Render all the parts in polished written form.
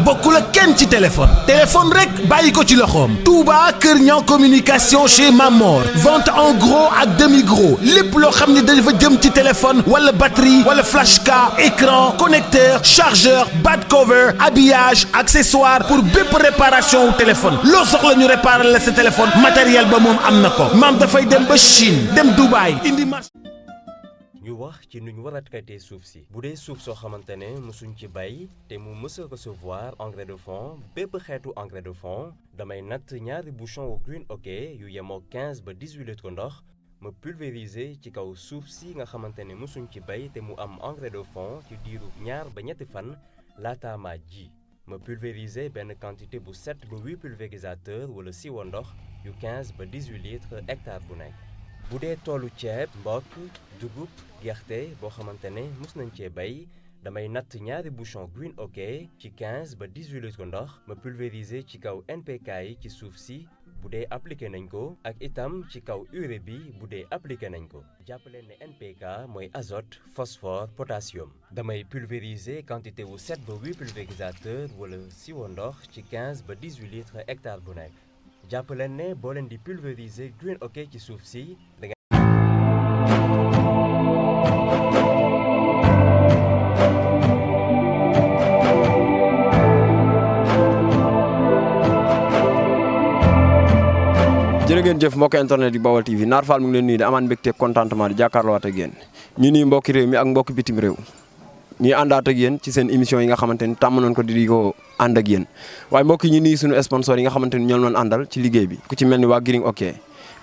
bokkul ak kenn ci téléphone rek bàyyi ko ci loxoom Touba Kër Niang communication chez Mamor vente en gros ak demi gros lépp loo xam ne dafa jëm ci téléphone wala batterie wala flash card écran connecteur chargeur back cover habillage accessoire pour bépp réparation wu téléphone loo soxla ñu réparer la sa téléphone matériel ba moom am na ko maam dafay dem ba Chine dem Dubaï indi marché. ñu wax ci nu ñu war a traité suuf si bu dee suuf soo xamante ne mësuñ ci bay te mu mës a recevoir engrais de fond bépp xeetu engrais de fond damay natt ñaari bouchon wu Green OK yu yemoo 15 ba 18 litres ndox ma pulvériser ci kaw suuf si nga xamante ne mësuñ ci bay te mu am engrais de fond ci diiru ñaar ba ñetti fan laata ma ji ma pulvériser benn quantité bu 7 ba 8 pulvérisateur wala siwo ndox yu 15 ba 18 litres hectare bu nekk. bu dee toolu ceeb mbokk dugub gerte boo xamante ne mus nañ cee bay damay natt ñaari bouchon Green OK ci 15 ba 18 litres ndox ma pulvériser ci kaw NPK yi ci suuf si bu dee appliqué nañ ko ak itam ci kaw urée bi bu dee appliqué nañ ko jàppaleen ne NPK mooy azote phosphore potassium damay pulvériser quantité wu 7 ba 8 pulvérisateur wala siwo ndox ci 15 ba 18 litres hectare bu nekk jàppaleen ne boo leen di pulvériser Green OK ci suuf si da jërë ngeen jëf mbokki internet yi Baol TV Naar Fall mu ngi leen nuyu di amaan mbégte contentement di jàkkaarloowaat ak yéen ñu nuyu mbokki réew mi ak mbokki bitim réew ñuy àndaat ak yéen ci seen émission yi nga xamante ni tàmm nañ ko di ko ànd ak yéen waaye mbokk yi ñu nuyu suñu sponsor yi nga xamante ni ñoo doon àndal ci liggéey bi ku ci mel ni waa Green OK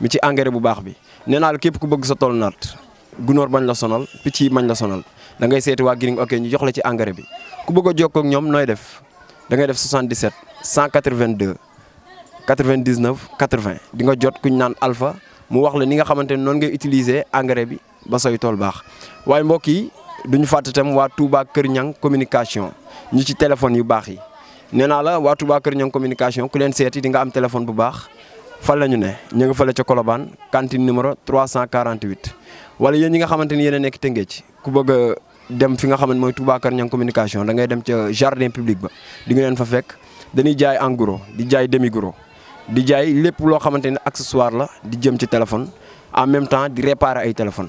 mi ci engrais bu baax bi nee naa la képp ku bëgg sa tool naat gunóor bañ la sonal picc yi bañ la sonal da ngay seeti waa Green OK ñu jox la ci engrais bi ku bëgg a jokkoo ak ñoom nooy def da ngay def 77 182 99 80 di nga jot kuñ naan Alpha mu wax la ni nga xamante ni noonu ngay utiliser engrais bi ba say tool baax waaye mbokk yi duñu fàtte tam waa Touba Kër Niang communication ñi ci téléphone yu baax yi nee naa la waa Touba Kër Niang communication ku leen seeti di nga am téléphone bu baax fan la ñu ne ñu nga fële ca Colobane cantine numéro 348 wala yéen ñi nga xamante ni yéen a nekk Tëngéej ku bëgg a dem fi nga xamante mooy Touba Kër Niang communication da ngay dem ca jardin public ba di nga leen fa fekk dañuy jaay en gros di jaay demi gros di jaay lépp loo xamante ni accessoire la di jëm ci téléphone en même temps di réparer ay téléphone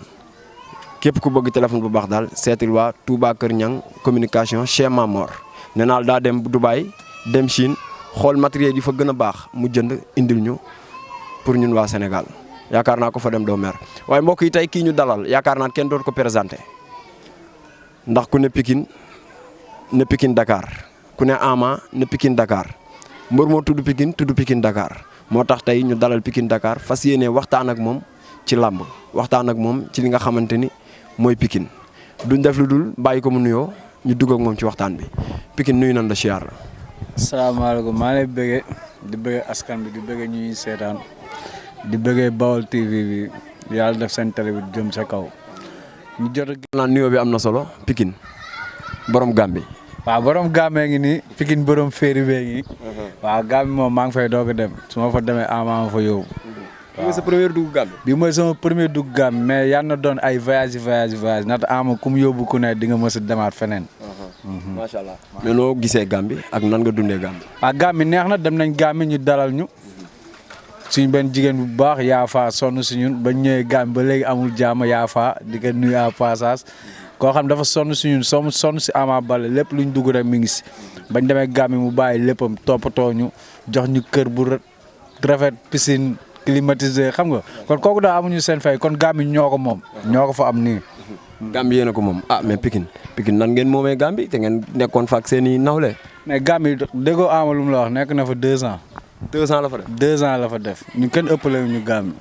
képp ku bëgg téléphone bu baax daal seetil waa Touba Kër Niang communication chez Mamor nee naa daa dem Dubaï dem Chine xool matériel yi fa gën a baax mu jënd indil ñu pour ñun waa Sénégal yaakaar naa ko fa dem doo mer waaye mbokk yi tey kii ñu dalal yaakaar naa kenn doon ko présenté ndax ku ne Pikine Dakar ku ne Ama ne Pikine Dakar mbër moo tudd Pikine Dakar moo tax tey ñu dalal Pikine Dakar fas yéene waxtaan ak moom ci làmb waxtaan ak moom ci li nga xamante ni mooy Pikine duñ def lu dul bàyyi ko mu nuyoo ñu dugg ak moom ci waxtaan bi Pikine nuyu nañ la siyaar la. asalaamaaleykum maa lay bëggee di bëggee askan bi di bëggee ñuy seetaan di bëggee Baol TV bi yàlla def seen télé bi jëm sa kaw ñu jot a. naan nuyoo bi am na solo Pikine borom Gàmbi. waaw borom Gàmbee ngi nii Pikine borom féeri bee ngi. waaw Gàmbi moom maa ngi fay doog a dem su ma fa demee Ama ma fa yóbbu. waaw sa première dugg Gàmbi. bi mooy sama premier dugg Gàmbi mais yal na doon ay voyage ndaxte Ama ku mu yóbbu ku ne di nga mës a demaat feneen. macha allah mais noo gisee Gàmbi ak nan nga dundee Gàmbi. waaw Gàmbi neex na dem nañ Gàmbi ñu dalal ñu. suñ benn jigéen bu baax Yaafa sonn si ñun ba ñëwee Gàmbi ba léegi amul jàmm Yaafa di ko nuyu à passage. koo xam dafa sonn si ñun sonn si Ama Baldé lépp luñ dugg rek mi ngi si bañ demee Gàmbi mu bàyyi léppam toppatoo ñu jox ñu kër bu rafet piscine climatisé xam nga kon kooku daal amuñu seen fay kon Gàmbi ñoo ko moom. ñoo ko fa am nii. Gàmbi yéen a ko moom mais Pikine nan ngeen moomee Gàmbi te ngeen nekkoon fa ak seen i nawle. mais Gàmbi déggoo Ama lu mu la wax nekk na fa 2 ans. 2 ans la fa def. 2 ans la fa def ñu kenn ëppale ñu Gàmbi.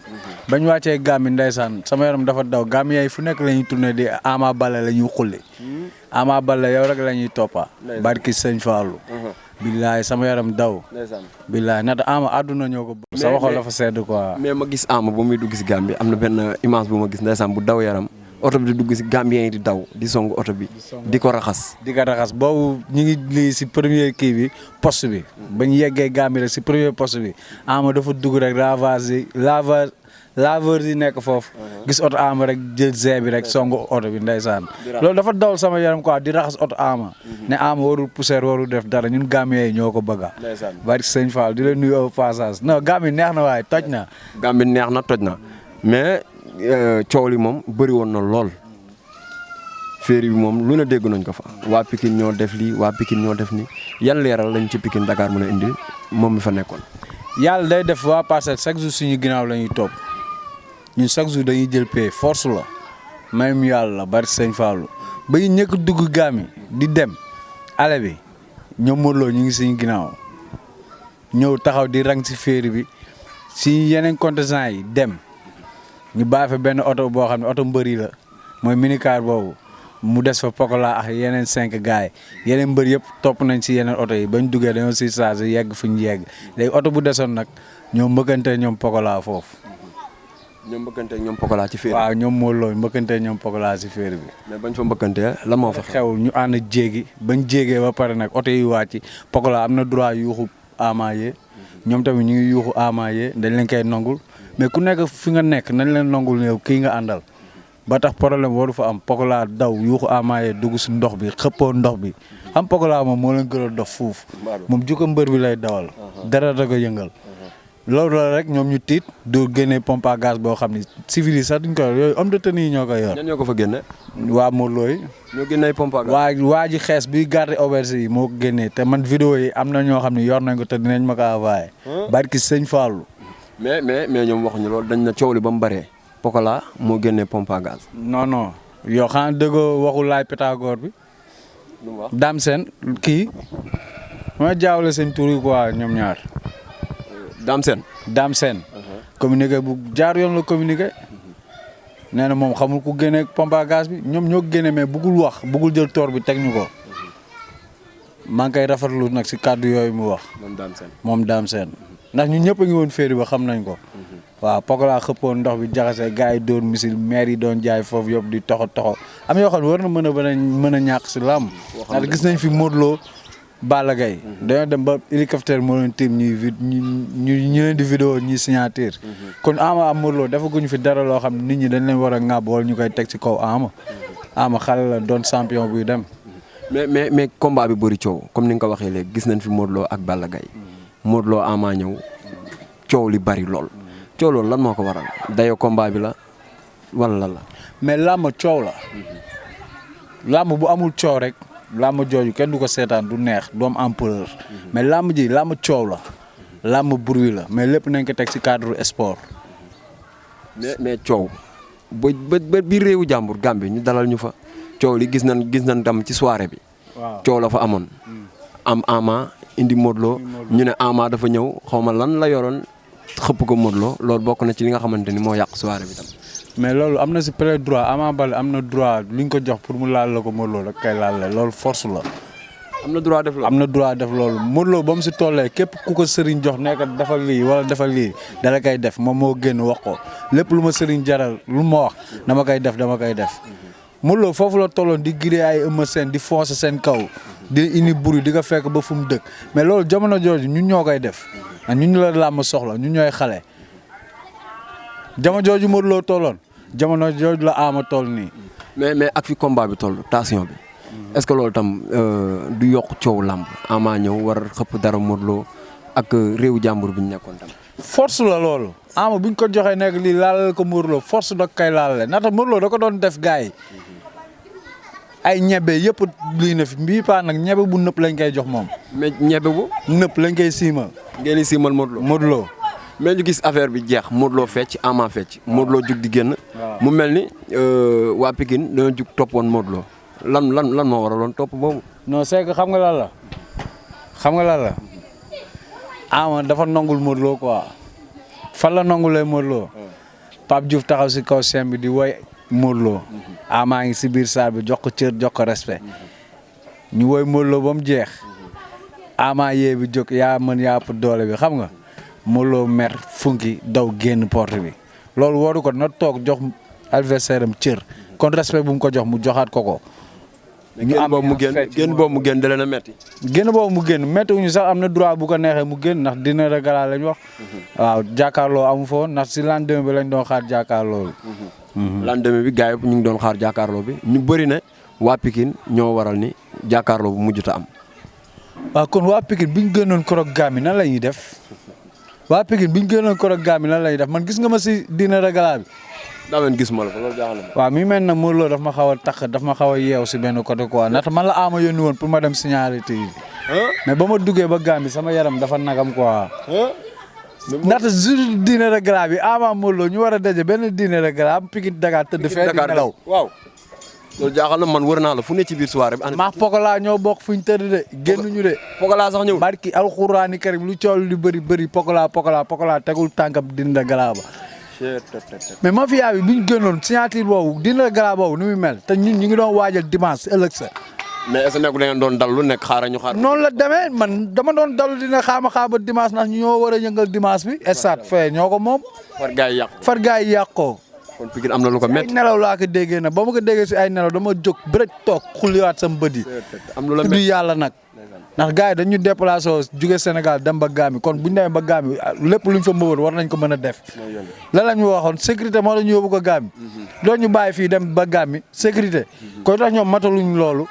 bañ wàccee Gàmbi ndeysaan sama yaram dafa daw Gàmbi yaay fu nekk la ñuy tourné di Ama Baldé la ñuy xulli. Ama Baldé yow rek la ñuy toppa barki sëñ Fallou. billaay sama yaram daw. billaay nata Ama àdduna ñoo ko. sa waxo la fa sedd quoi. mais ma gis Ama ba muy dugg si Gàmbi am na benn image bu ma gis ndeysaan bu daw yaram oto bi di dugg si Gambien yi di daw di song oto bi di ko raxas. boobu ñu ngi lii si premier kii bi poste bi. ba ñu yeggee Gambie rek si premier poste bi Ama dafa dugg rek laveur yi nekk foofu gis oto Ama rek jël G bi rek songu oto bi ndeysaan loolu dafa dawal sama yaram quoi di raxas oto Ama ne Ama warul poussière warul def dara ñun Gambien yi ñoo ko bëgga bari sëñ Fall di la nuyu au passage non Gambie neex na waaye toj na Gambie neex na toj na mais coow li moom bëri woon na lool féeri bi moom lu ne dégg nañ ko fa waa Pikine ñoo def lii waa Pikine ñoo def nii yan leeral lañ ci Pikine Dakar mën a indi moom mi fa nekkoon yàlla day def waa Parcelles chaque jour suñu ginnaaw la ñuy topp ñun chaque jour dañuy jël paie force la même yàlla bari sëñ Fallou ba ñu ñëkk dugg gaami di dem ale bi ñoom Modou Lo ñu ngi suñu ginnaaw ñëw taxaw di rang si féeri bi si yeneen contingent yi dem ñu bàyyi fa benn oto boo xam ne oto mbëri la mooy minicar boobu mu des fa Pokola ak yeneen 5 gars yi yeneen mbër yëpp topp nañ si yeneen oto yi bañ duggee dañoo si chargé yegg fu ñu yegg léegi oto bu desoon nag ñoom mbëkkante ñoom Pokola foofu. ñoom mbëkkante ñoom Pokola ci féeri. waaw ñoom Modou Lo mbëkkante ñoom Pokola si féeri bi. mais bañ fa mbëkkante la moo fa xew ñu ànd jéegi bañ jéegee ba pare nag oto yi wàcc Pokola am na droit yuuxu Ama yee ñoom tamit ñu ngi yuuxu Ama yee dañ leen koy nongul mais ku nekk fi nga nekk nañ leen nongul ne kii nga àndal. ba tax problème waru fa am Pokola daw yuuxu Ama yee dugg si ndox bi xëppoo ndox bi am Pokola moom moo leen gën a dof fuuf moom jukko mbër bi lay dawal dara da ko yëngal loolu la rek ñoom ñu tiit doo génnee pompe à gaz boo xam ni civil yi sax duñ ko yor yooyu homme de tenue yi ñoo koy yor. ñan ñoo ko fa génne. waa Modou Lo yi ñoo génnee pompe à gaz. waa ji xees bi garder auberge yi moo ko génnee te man vidéo yi am na ñoo xam ne yor nañ ko te dinañ ma ko envoyé. barki sëñ Fallou. mais ñoom waxuñu loolu dañ na coow li ba mu bëree Pokola moo génnee pompe à gaz. non yow xanaa dëggoo waxu laay Pythagore bi. lu mu wax Dame Sène kii ma jaawale seen tur yi quoi ñoom ñaar. Dame Sène. communiqué bu jaar yoon la communiqué. nee na moom xamul ku génne pompe à gaz bi ñoom ñoo génne mais bëggul wax bëggul jël toor bi teg ñu ko. maa ngi koy rafetlu nag si kàddu yooyu mu wax. moom Dame Sène. ndax ñun ñëpp a ngi woon féeri ba xam nañ ko. waaw Pokola xëppoon ndox bi jaxase gars yi doon misil maire yi doon jaay foofu yëpp di toxo am yoo xam ne war na mën a ñàkk si làmb. ndax gis nañ fi Modou Lo Balla Gaye dañoo dem ba hélicoptère moo leen tiim ñu leen di vidéo ñuy signature kon Ama am Modou Lo defaguñu fi dara loo xam ne nit ñi dañ leen war a ŋàbb wala ñu koy teg ci kaw Ama xale la doon champion buy dem. mais combat bi bëri coow comme ni nga ko waxee léegi gis nañ fi Modou Lo ak Balla Gaye Modou Lo Ama ñëw coow li bari lool coow loolu lan moo ko waral dayo combat bi la wala lan la. mais làmb coow la làmb bu amul coow rek. làmb jooju kenn du ko seetaan du neex du am ampleur mais làmb ji làmb coow la làmb bruit la mais lépp nañ ko teg ci cadre sport. mais coow ba biir réewu jàmbur Gambie ñu dalal ñu fa coow li gis nañ tam ci soirée bi. waaw coow la fa amoon. am Ama indi Modou Lo ñu ne Ama dafa ñëw xaw ma lan la yoroon xëpp ko Modou Lo loolu bokk na ci li nga xamante ni moo yàq soirée bi tam. mais loolu am na si plein droit Ama Baldé am na droit li ñu ko jox pour mu laal la ko Modou Lo rek kay laal la loolu force la. am na droit def loolu am na droit def loolu Modou Lo ba mu si tollee képp ku ko sëriñ jox nekk defal lii wala defal lii dala koy def moom moo génn wax ko lépp lu ma sëriñ jaral lu ma wax dama koy def Modou Lo foofu la tolloon di giree ay Eumeu Sène di foncer seen kaw di indi buri di ko fekk ba fu mu dëkk mais loolu jamono jooju ñun ñoo koy def ñun la làmb soxla ñun ñooy xale jamono jooju Modou Lo tolloon jamono jooju la Ama toll nii. mais ak fi combat bi toll tension bi est-ce que loolu tam du yokk coow làmb Ama ñëw war xëpp dara Modou Lo ak réewu jàmbur bi ñu nekkoon tam. force la loolu. Ama bu ñu ko joxee nekk lii laalal ko Modou Lo force da koy laalale ndaxte Modou Lo da ko doon def gars yi ay ñebe yëpp lii na fi mbii paa nag ñebe bu nëpp lañ koy jox moom. mais ñebe bu. nëpp lañ koy siimal. ngeen di siimal Modou Lo. mais ñu gis affaire bi jeex Modou Lo fecc Ama fecc Modou Lo jug di génn. mu mel ni waa Pikine dañoo jug toppoon Modou Lo lan moo waraloon topp boobu. non c'est que xam nga lan la Ama dafa nongul Modou Lo quoi fan la nongulee Modou Lo Pape Diouf taxaw si kaw scène bi di woy Modou Lo Ama ngi si biir salle bi jox ko cër jox ko respect ñu woy Modou Lo ba mu jeex Ama yee bi jóg yaa mën yaa ëpp doole bi xam nga Modou Lo mer funki daw génn porte bi loolu waru ko na toog jox adversaire am cër kon respect bu mu ko jox mu joxaat ko ñu am génn boobu mu génn da leen a metti. génn boobu mu génn méttiwuñu sax am na droit bu ko neexee mu génn ndax dina de gala lañ wax. waaw jàkkaarloo amu fa woon ndax si lendemain bi lañ doon xaar jàkkaarloo bi. lendemain bi gars yi ñu ngi doon xaar jàkkaarloo bi ñu bëri ne waa Pikine ñoo waral ni jàkkaarloo bu mujjut a am. waaw kon waa Pikine bi ñu génnoon korog gaam yi nan la ñuy def waa Pikine bi ñu génnoon korog gaam yi nan la ñuy def man gis nga ma si dina de gala bi. daa mel gis ma la fa loolu jaaxal na. waaw mi mel na Modou Lo daf ma xaw a takk daf ma xaw a yeew si benn côté quoi ndax man la ama yónni woon pour ma dem signalité yi mais ba ma duggee ba Gambie sama yaram dafa nagam quoi. ndaxte jour dîner de gala bi ama Modou Lo ñu war a daje benn dîner de gala am Pikine Dakar tëdd fee di nelaw. waaw loolu jaaxal na man wër naa la fu ne ci biir soirée bi. maa Pokola ñoo bokk fu ñu tëdd de génnuñu de. Pokola sax ñëw. barki alxuraani karim lu cool lu bëri Pokola tegul tànkam dîner de gala ba. mais mafia bi ñu génnoon signature boobu dina gala boobu ni muy mel te ñun ñu ngi doon waajal dimanche ëllëg sa. mais est-ce que nekk da ngeen doon dal lu nekk xaaral ñu xaar. noonu la demee man dama doon dalu dina xaama ba dimanche ndax ñu ñoo war a yëngal dimanche bi. estat fee ñoo ko moom. far gars yi yàq ko. kon Pikine am na lu ko métti. ay nelaw laa ko déggee nag ba ma ko déggee si ay nelaw dama jóg bëreet toog xulliwaat sama bët yi. am lu la métti yàlla nag. ndax gars yi dañu déplacé jóge Sénégal dem ba Gambie kon bu ñu demee ba Gambie lépp luñ fa mbëwoon war nañ ko mën a def. lan la ñu waxoon sécurité moo la ñu yóbbu ko Gambie. doon ñu bàyyi fii dem ba Gambie sécurité. koy tax ñoom mataluñ loolu.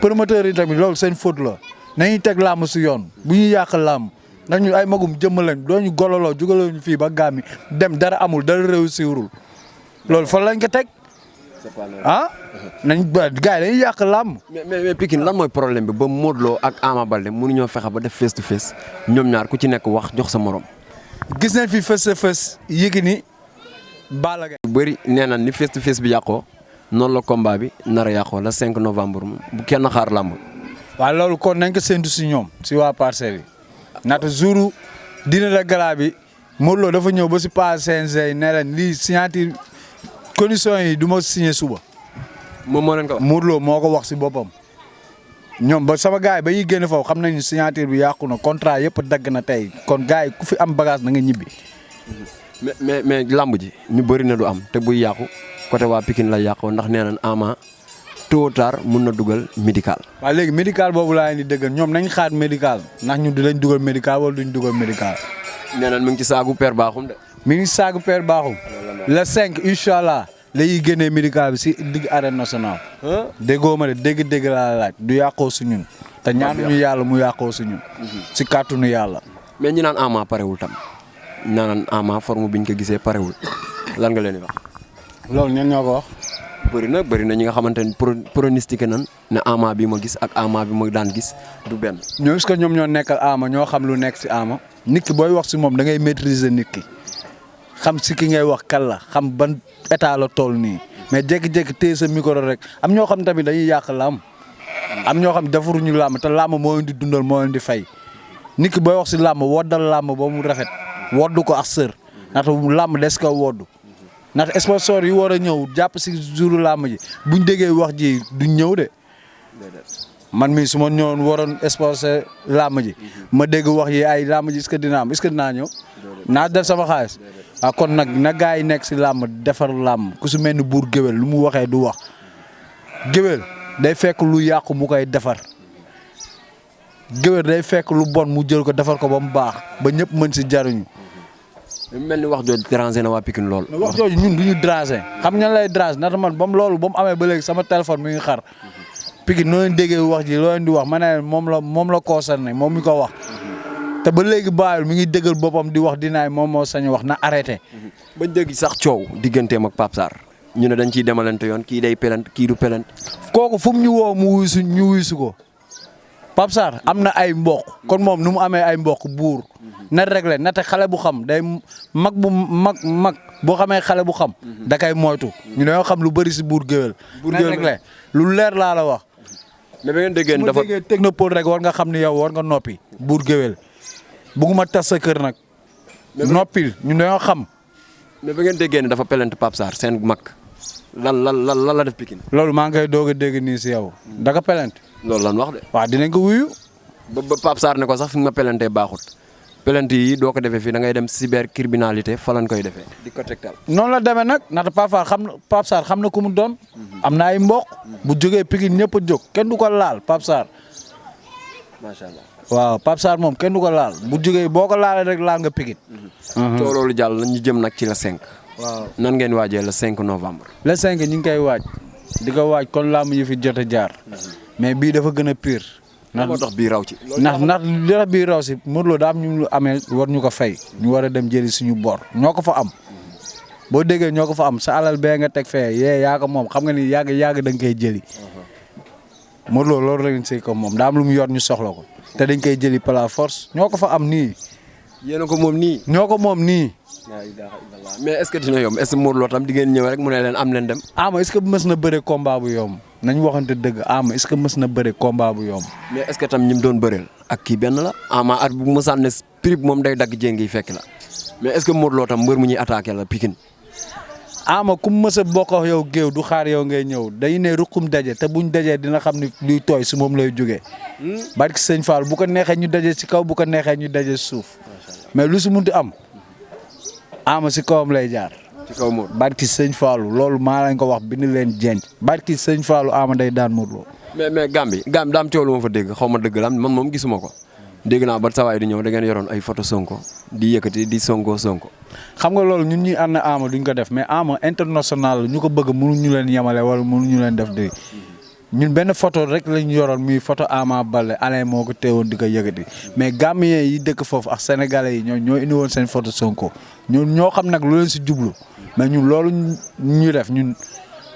promoteurs yi tamit loolu seen faute la. nañuy teg làmb si yoon bu ñuy yàq làmb ndax ñu ay magum jëmm lañ doo ñu gololoo jugaloo ñu fii ba Gambie dem dara amul dara réussirul loolu fan lañ ko teg. nañ ba gars yi dañuy yàq làmb. mais Pikine lan mooy problème bi ba Modou Lo ak Ama Baldé mënuñoo fexe ba def face to face ñoom ñaar ku ci nekk wax jox sa morom. gis nañ fi face to face Yékini Balla Gaye. bëri nee na ni face to face bi yàqoo noonu la combat bi nar a yàqoo la 5 novembre bu kenn xaar làmb. waaw loolu kon nañ ko séntu si ñoom si waa Parcelles yi naata jour dîner de gala bi Modou Lo dafa ñëw ba si pas CNG ne leen lii signature conditions yi du ma signé suba. moom moo leen ko wax. Modou Lo moo ko wax si boppam ñoom ba sama gars yi ba ñuy génn foofu xam nañu signature bi yàqu na contrat yëpp dagg na tey kon gars yi ku fi am bagage na nga ñibbi. mais lamb ji ñu bëri na du am te buy yàqu côté waa Pikine la yàqoo ndax nee nañ Ama tôt ou tard mun na dugal médical. waaw léegi médical boobu laa leen di dëggal ñoom nañ xaar médical ndax ñun dinañ dugal médical wala duñ dugal médical. nee nañ mi ngi ci saagu père Bakhoum de. mi ngi saagu père Bakhoum. le 5 incha allah la ñuy génnee médical bi si digg arène nationale. déggoo ma de dégg laa laaj du yàqoo su ñun. te ñaanuñu yàlla mu yàqoo su ñun. si kàttanu yàlla. mais ñi naan Ama parewul tam. naan Ama forme biñ ko gisee parewul lan nga leen di wax. loolu ñen ñoo ko wax. bëri na ñi nga xamante ne pronostiqué nan ne Ama bi ma gis ak Ama bi ma daan gis du benn. ñoo est-ce que ñoom ñoo nekkal Ama ñoo xam lu nekk si Ama. nit ki booy wax si moom da ngay maîtriser nit ki xam si ki ngay wax kan la xam ban état la toll nii mais jékki-jékki téye sa micro rek am ñoo xam tamit dañuy yàq làmb am ñoo xam defaruñu làmb te làmb moo leen di dundal moo leen di fay nit ki booy wax si làmb woddal làmb ba mu rafet woddu ko ak sër ndaxte làmb des ko woddu ndaxte sponsor yi war a ñëw jàpp si jouru làmb ji buñ déggee wax ji duñ ñëw de. man mii su ma ñëwoon waroon sponsor làmb ji ma dégg wax yi ay làmb ji est-ce que dina am est-ce que dinaa ñëw naa def sama xaalis waaw kon nag na gars yi nekk si làmb defar làmb ku si mel ni buur géwél lu mu waxee du wax géwél day fekk lu yàqu mu koy defar géwél day fekk lu bon mu jël ko defar ko ba mu baax ba ñëpp mën si jariñu. mel ni wax jooju déranger na waa Pikine lool. wax jooju ñun du ñu déranger xam ñan lay déranger ndax man ba mu loolu ba mu amee ba léegi sama téléphone mi ngi xar. Pikine noo leen déggee wax ji loo leen di wax ma ne moom la concerné moom mi ko wax te ba léegi bàyyil mi ngi déggal boppam di wax dinaay moom moo sañ wax na arrêté. bañ dégg sax coow digganteem ak Pape Sarr ñu ne dañ ciy demalante yoon kii day pelante kii du pelante. kooku fu mu ñu woo mu wuyu ñu wuyu ko Pape Sarr am na ay mboq kon moom nu mu amee ay mboq buur na réglé na te xale bu xam day mag boo xamee xale bu xam. da kay moytu ñu dañoo xam lu bëri si buur géwél. na réglé lu leer laa la wax. mais ba ngeen déggee dafa technopole rek war nga xam ne yow war nga noppi buur géwél bugguma tas sa kër nag. noppil ñu dañoo xam. mais ba ngeen déggee ne dafa pelante Pape Sarr seen mag lan la def Pikine. loolu maa ngi koy doog a dégg nii si yow. da nga pelante. loolu lan wax de. waaw dinañ ko wuyu. ba Pape Sarr ne ko sax fi nga ma pelantee baaxut. plainte yi doo ko defee fii da ngay dem cybercriminalité fa lañ koy defee di ko tegtal. noonu la demee nag ndaxte Pape Sarr xam na ku mu doon. am na ay mbokk. bu jógee Pikine ñëpp a jóg kenn du ko laal Pape Sarr. macha allah. waaw Pape Sarr moom kenn du ko laal bu jógee boo ko laalee rek laal nga Pikine. soo loolu jàll ñu jëm nag ci la 5. waaw nan ngeen waajee le 5 novembre. le 5 ñu ngi koy waaj. di ko waaj kon làmb yi fi jot a jaar. mais bii dafa gën a pire. moo tax bii raw ci. ndax li tax bii raw si Modou Lo daa am ñu amee war ñu ko fay. ñu war a dem jëli suñu bor ñoo ko fa am. boo déggee ñoo ko fa am sa alal bee nga teg fee yaa ko moom xam nga ni yàgg da nga koy jëli. Modou Lo loolu lañ see ko moom daa am lu mu yor ñu soxla ko. te dañ koy jëli par la force ñoo ko fa am nii. yéen a ko moom nii. ñoo ko moom nii. mais est-ce que dina yomb est-ce que Modou Lo tam di ngeen ñëw rek mu ne leen am leen dem. Ama est-ce que mës na bëre combat bu yomb nañ waxante dëgg Ama est-ce que mës na bëre combat bu yomb. mais est-ce que tam ñi mu doon bëreel ak kii benn la Ama at bu mësaan ne prix moom day dagg jéngi fekk la mais est-ce que Modou Lo tam mbër mu ñuy attaqué la Pikine. Ama ku mës a bokk ak yow géew du xaar yow ngay ñëw dañu ne ruqum daje te buñ dajee dina xam ni luy tooy si moom lay jógee. barki sëñ Fall bu ko neexee ñu daje si kaw bu ko neexee ñu daje suuf mais lu si munti am Ama si kawam lay jaar. ci kaw Modou. barki sëñ Fallu loolu maa lañ ko wax bind leen jenc barki sëñ Fallu Ama day daan Modou Lo. mais Gambie daam coow lu ma fa dégg xaw ma dëgg la man moom gisuma ko dégg naa ba sawaay di ñëw da ngeen yoroon ay photo Sonko di yëkkati di Sonko. xam nga loolu ñun ñuy ànd Ama duñ ko def mais Ama international ñu ko bëgg mënuñu leen yemale wala mënuñu leen def de ñun benn photo rek lañ yoroon muy photo Ama Baldé Alain moo ko teewoon di ko yëkkati mais Gambien yi dëkk foofu ak sénégalais yi ñoo indi woon seen photo Sonko ñoo xam nag lu leen si jublu mais ñun loolu ñu def ñun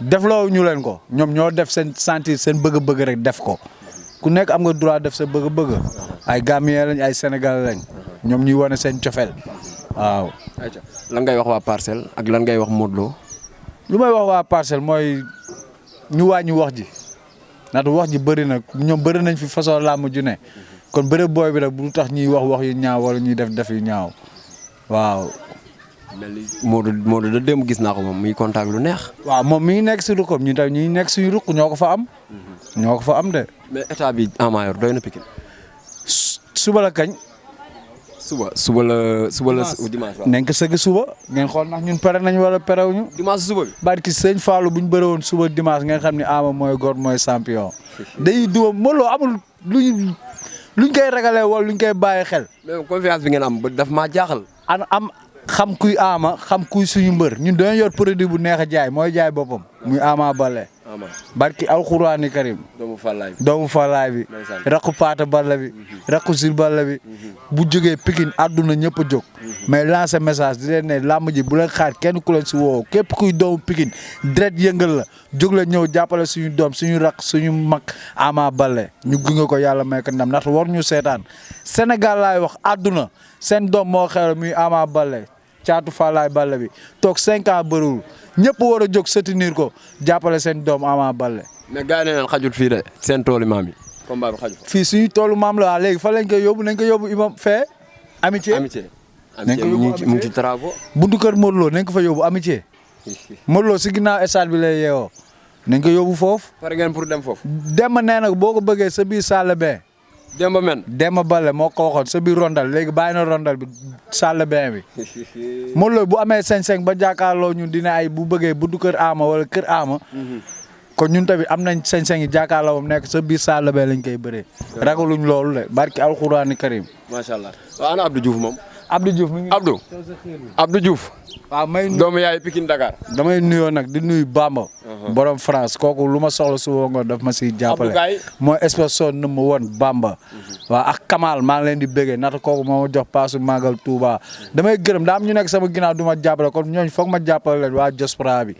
defloo ñu leen ko ñoom ñoo def seen sentir seen bëgg-bëgg rek def ko ku nekk am nga droit def sa bëgg-bëgg ay Gambien lañ ay sénégalais lañ ñoom ñuy wane seen cofeel waaw. lan ngay wax waa Parcelles ak lan ngay wax Modou Lo. lu may wax waa Parcelles mooy ñu wàññi wax ji ndaxte wax ji bëri na ñoom bëri nañ fi façon làmb ju ne kon bëri booy bi rek bu tax ñuy wax yu ñaaw wala ñuy def yu ñaaw waaw. mel ni Modou da démb gis naa ko moom muy contact lu neex. waaw moom mi ngi nekk si ruqam ñu tam ñi nekk suñu ruq ñoo ko fa am. ñoo ko fa am de. mais état bi Ama yor doy na Pikine. suba la kañ. suba la dimanche waaw. nañ ko sëgg suba ngeen xool ndax ñun pare nañ wala perewuñu. dimanche suba bi. barki sëñ Fallou bu ñu bëre woon suba dimanche ngeen xam ne Ama mooy góor mooy champion. day duma Modou Lo amul luñ koy ragalee wala luñ koy bàyyi xel. mais confiance bi ngeen am ba daf maa jaaxal. am xam kuy Ama xam kuy suñu mbër ñun dañoo yor produit bu neex a jaay mooy jaay boppam muy Ama Baldé. barki alxuraani karim doomu Fallaay bi raqu Paata Balla bi raqu Sil Balla bi bu jógee Pikine àdduna ñëpp a jóg mais lancer message di leen ne làmb ji bu leen xaar kenn ku leen si woo képp kuy doomu Pikine deret yëngal la jóg la ñëw jàppale suñu doom suñu raq suñu mag Ama Baldé ñu gunge ko yàlla may ko ndam ndax war ñu seetaan Sénégal laay wax àdduna seen doom moo xew muy Ama Baldé caatu Fallaay Balla bi toog 5 ans bëriwul ñëpp war a jóg soutenir ko jàppale seen doom Ama Baldé. mais gars yi ne xajut fii de seen toolu maam yi combat bi xajut. fii suñu toolu maam la waa léegi fa lañ koy yóbbu nañ ko yóbbu imam fee. amitié nañ ko yóbbu mu ngi ci travaux. buntu kër Modou Lo nañ ko fa yóbbu amitié. Modou Lo si ginnaaw stade bi lay yeewoo nañ ko yóbbu foofu. pare ngeen pour dem foofu. Demba nee na boo ko bëggee sa biir salle bee. Demba Baldé moo ko waxoon sa biir rondal léegi bàyyi na rondal bi salle bain bi Modou Lo bu amee sañ-sañ ba jàkkaarloo ñun dina ay bu bëggee buntu kër Ama wala kër Ama kon ñun tamit am nañ sañ-sañ yi jàkkaarloo moom nekk sa biir salle bain lañ koy bëree ragaluñ loolu de barki alxuraani karim. macha allah waaw ana Abdou Diouf moom. Abdou Diouf mi ngi. Abdou Diouf. waaw may doomu yaay Pikine Dakar. damay nuyoo nag di nuyu Bamba. borom France kooku lu ma soxla su woo nga daf ma siy jàppale. mooy sponsor nu mu woon Bamba. waaw ak Kamal maa ngi leen di bëggee nata kooku moo ma jox paasu Magal Touba. damay gërëm daa am ñu nekk sama ginnaaw du ma jàppale kon ñooñu foog ma jàppale leen waa diaspora bi.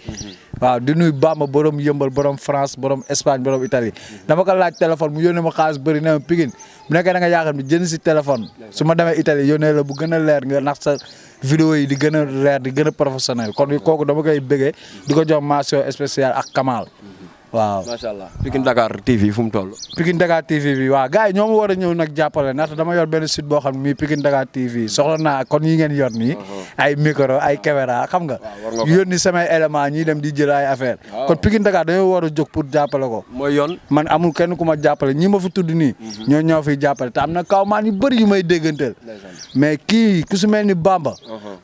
waaw di nuyu Bamba borom yëmbal borom France borom Espagne borom Italie. dama ko laaj téléphone mu yónnee ma xaalis bëri na ma Pikine bu nekkee da nga yaakaar ni jënd si téléphone su ma demee Italie yónnee la bu gën a leer nga nax sa vidéo yi di gën a leer di gën a professionnel kon kooku dama koy bëggee di ko jox mention spéciale ak Kamal waaw. macha allah Pikine Dakar TV fu mu toll. Pikine Dakar TV bi waaw gars yi ñoo ma war a ñëw nag jàppale ndaxte dama yor benn site boo xam ne mii Pikine Dakar TV soxla naa kon yi ngeen yor nii. ay micro ay caméra xam nga. yónni samay élément ñii dem di jël ay affaire kon Pikine Dakar dañoo war a jóg pour jàppale ko. mooy yoon. man amul kenn ku ma jàppale ñi ma fi tudd nii. ñoo ñoo fiy jàppale te am na kawmaan yu bëri yu may dégganteel. mais kii ku su mel ni Bamba.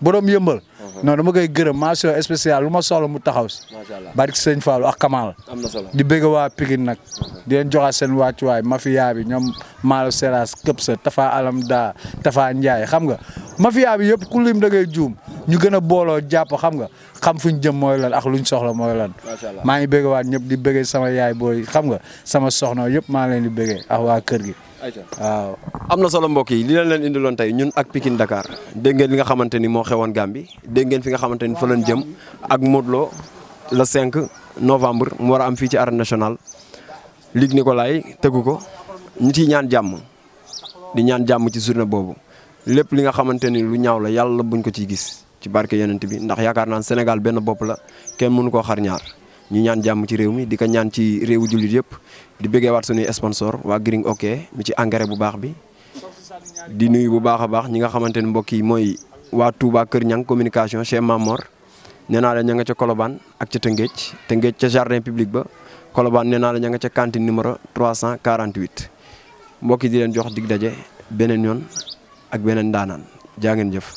borom yëmbal. non dama koy gërëm mention spéciale lu ma soxla mu taxaw si. macha allah barki sëñ Fallou ak Kamal. am na solo di bëgg waa Pikine nag di leen joxaat seen wàccuwaay mafia bi ñoom Malo Seras këp sa Tafa Alamda Tafa Ndiaye xam nga mafia bi yëpp ku lim da ngay juum ñu gën a booloo jàpp xam nga xam fuñ jëm mooy lan ak luñ soxla mooy lan. maa ngi bëgg waat ñëpp di bëggee sama yaay booy xam nga sama soxna yëpp maa leen di bëggee ak waa kër gi. waaw. am na solo mbokk yi li leen indiloon tey ñun ak Pikine Dakar dégg ngeen li nga xamante ni moo xewoon Gambie dégg ngeen fi nga xamante ni fa lañ jëm ak Modou Lo le 5 novembre mu war a am fii ci arène nationale Luc Nicolaï tëggu ko ñu ciy ñaan jàmm di ñaan jàmm ci journée boobu lépp li nga xamante ni lu ñaaw la yàlla buñ ko ciy gis ci barke yonent bi ndax yaakaar naan Sénégal benn bopp la kenn mënu koo xar ñaar ñu ñaan jàmm ci réew mi di ko ñaan ci réewu jullit yëpp di bëggee waat suñuy sponsor waa Green OK mi ci engrais bu baax bi di nuyu bu baax a baax ñi nga xamante ni mbokk yi mooy waa Touba Kër Ñang communication chez Mamor nee naa la ña nga ca Colobane ak ca Tëngéej ca jardin public ba Colobane nee naa la ña nga ca cantine numéro 348 mbokk yi di leen jox dig daje beneen yoon ak beneen daanaan jaa ngeen jëf.